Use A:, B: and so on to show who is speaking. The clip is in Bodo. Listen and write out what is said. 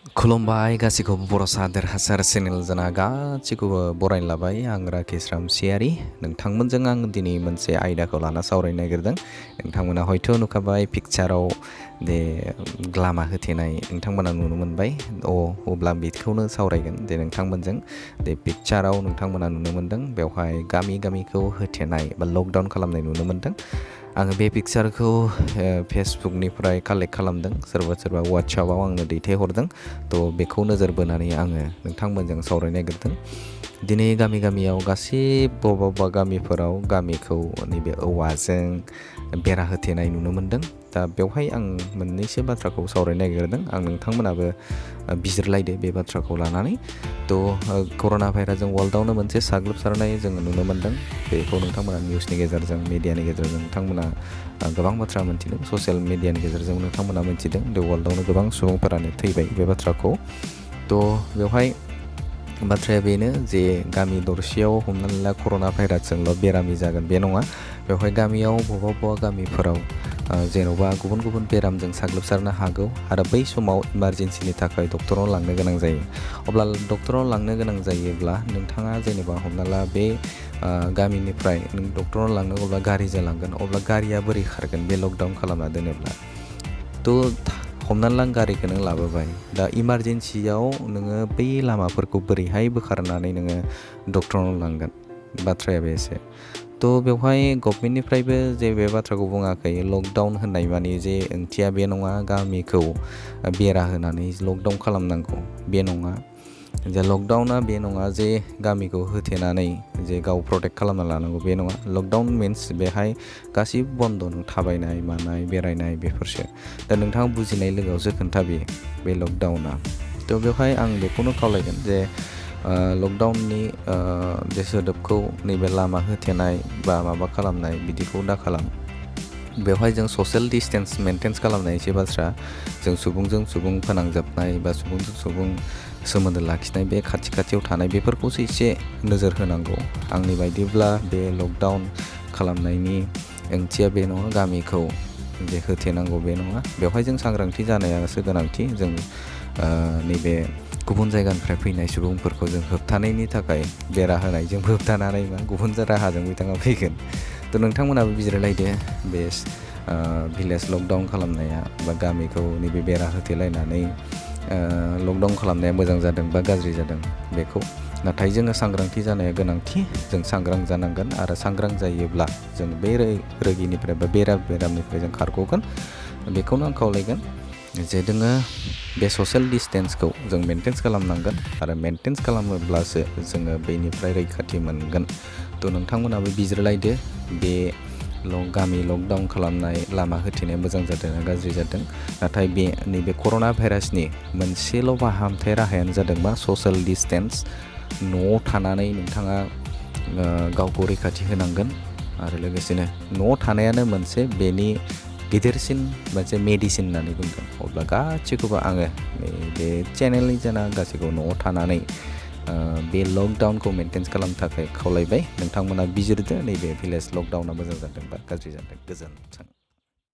A: खुलुमबाय गासैखौबो बर'सा देरहासार चेनेल जाना गासैखौबो बरायनो लाबाय आं राकेश रामसियारि नोंथांमोनजों आं दिनै मोनसे आयदाखौ लाना सावरायनो नागिरदों। नोंथांमोना हयथ' नुखाबाय पिक्चाराव दे लामा होथेनाय नोंथांमोना नुनो मोनबाय। अब्ला बेखौनो सावरायगोन जे नोंथांमोनजों दे पिक्चाराव नोंथांमोना नुनो मोन्दों बेवहाय गामिखौ होथेनाय बा लकडाउन खालामनाय नुनो मोन्दों। आङो बे पिक्चारखौ फेसबुकनिफ्राय कालेक्ट खालामदों, सोरबा वाट्सएपआव आंनो दैथायहरदों। थ' बेखौ नोजोर बोनानै आङो नोंथांमोनजों सावरायनो नागिरदों। दिनै गामियाव गासै बबेबा गामिफोराव गामिखौ नैबे औवाजों बेरा होथेनाय नुनो मोन्दों। दा बेवहाय आं मोननैसो बाथ्राखौ सावरायनो नागिरदों। आं नोंथांमोनाबो बिजिरलायदो बे बाथ्राखौ लानानै। थ' कर'ना भाइरासजों वर्ल्डआवनो मोनसे साग्लोबसारनाय जोङो नुनो मोन्दों। बेखौ नोंथांमोना निउसनि गेजेरजों मिडियानि गेजेरजों नोंथांमोना गोबां बाथ्रा मोन्थिदों। ससियेल मिडियानि गेजेरजों नोंथांमोना मोन्थिदों दे वर्ल्डआवनो गोबां सुबुंफोरानो थैबाय बे बाथ्राखौ। थ' बेवहाय बाथ्राया बेनो जे गामि दरसेयाव हमनानै ला कर'ना भाइरासजोंल' बेरामि जागोन बे नङा। बेवहाय गामियाव बबेबा गामिफोराव जेन'बा गुबुन बेरामजों साग्लोबसारनो हागौ आरो बै समाव इमारजेन्सिनि थाखाय डक्टराव लांनो गोनां जायो। अब्ला डक्टराव लांनो गोनां जायोब्ला नोंथाङा जेनेबा हमना ला बे गामिनिफ्राय नों डक्टराव लांनो अब्ला गारिजों लांगोन, अब्ला गारिया बोरै खारगोन बे लकडाउन खालामना दोनोब्ला? थ' हमनानै ला गारिखौ नों लाबोबाय, दा इमारजेन्सियाव नोङो बै लामाफोरखौ बोरैहाय बोखारनानै नोङो डक्टरनाव लांगोन? बाथ्राया बेसो। थ' बेवहाय गभमेन्टनिफ्रायबो जे बे बाथ्राखौ बुङाखै लकडाउन होननाय मानि जे ओंथिया बे नङा गामिखौ बेरा होनानै लकडाउन खालामनांगौ बे नङा। जे लकडाउना बे नङा जे गामिखौ होथेनानै जे गाव प्रटेक्ट खालामना लानांगौ बे नङा। लकडाउन मिन्स बेहाय गासिबो बन्द', नों थाबायनाय मानाय बेरायनाय बेफोरसो। दा नोंथाङा बुजिनाय लोगोआवसो खोन्था बे लकडाउना। थ' बेवहाय आं बेखौनो खावलायगोन जे लकडाउननि जे सोदोबखौ नैबे लामा होथेनाय बा माबा खालामनाय बिदिखौ दा खालाम। बेवहाय जों ससियेल डिसटेन्स मेनटेन खालामनाय एसे बाथ्रा, जों सुबुंजों सुबुं फोनांजाबनाय बा सुबुंजों सुबुं सोमोन्दो लाखिनाय बे खाथियाव थानाय बेफोरखौसो एसे नोजोर होनांगौ। आंनि बायदिब्ला बे लकडाउन खालामनायनि ओंथिया बे नङा, गामिखौ जे होथेनांगौ बे नङा। बेवहाय जों सांग्रांथि जानायासो गोनांथि। जों नैबे गुबुन जायगानिफ्राय फैनाय सुबुंफोरखौ जों होबथानायनि थाखाय बेरा होनायजों होबथानानै मा गुबुन राहाजों बिथाङा फैगोन। थ' नोंथांमोनाबो बिजिरलायदो बे भिलेज लकडाउन खालामनाया बा गामिखौ नैबे बेरा होथेलायनानै लकडाउन खालामनाया मोजां जादों बा गाज्रि जादों बेखौ। नाथाय जोङो सांग्रांथि जानाया गोनांथि। जों सांग्रां जानांगोन आरो सांग्रां जायोब्ला जों बे रोगिनिफ्राय बा बेरामनिफ्राय जों खारग'गोन। बेखौनो आं खावलायगोन जे जोङो बे ससियेल डिसटेन्सखौ जों मेनटेन खालामनांगोन आरो मेनटेन खालामोब्लासो जोङो बेनिफ्राय रैखाथि मोनगोन। थ' नोंथांमोनाबो बिजिरलायदो बे गामि लकडाउन खालामनाय लामा होथेनाया मोजां जादों ना गाज्रि जादों। नाथाय नैबे कर'ना भाइरासनि मोनसेल' फाहामथाय राहायानो जादों मा ससियेल डिसटेन्स। न'आव थानानै नोंथाङा गावखौ रैखाथि होनांगोन आरो लोगोसेनो न'आव थानायानो मोनसे बेनि गिदिरसिन मोनसे मेडिसिन होननानै बुंदों। अब्ला गासैखौबो आङो बे चेनेलनि जाना गासैखौ न'आव थानानै बे लकडाउनखौ मेनटेन खालामनो थाखाय खावलायबाय। नोंथांमोना बिजिरदो नैबे भिलेज लकडाउना मोजां जादों बा गाज्रि जादों। गोजोन्थों।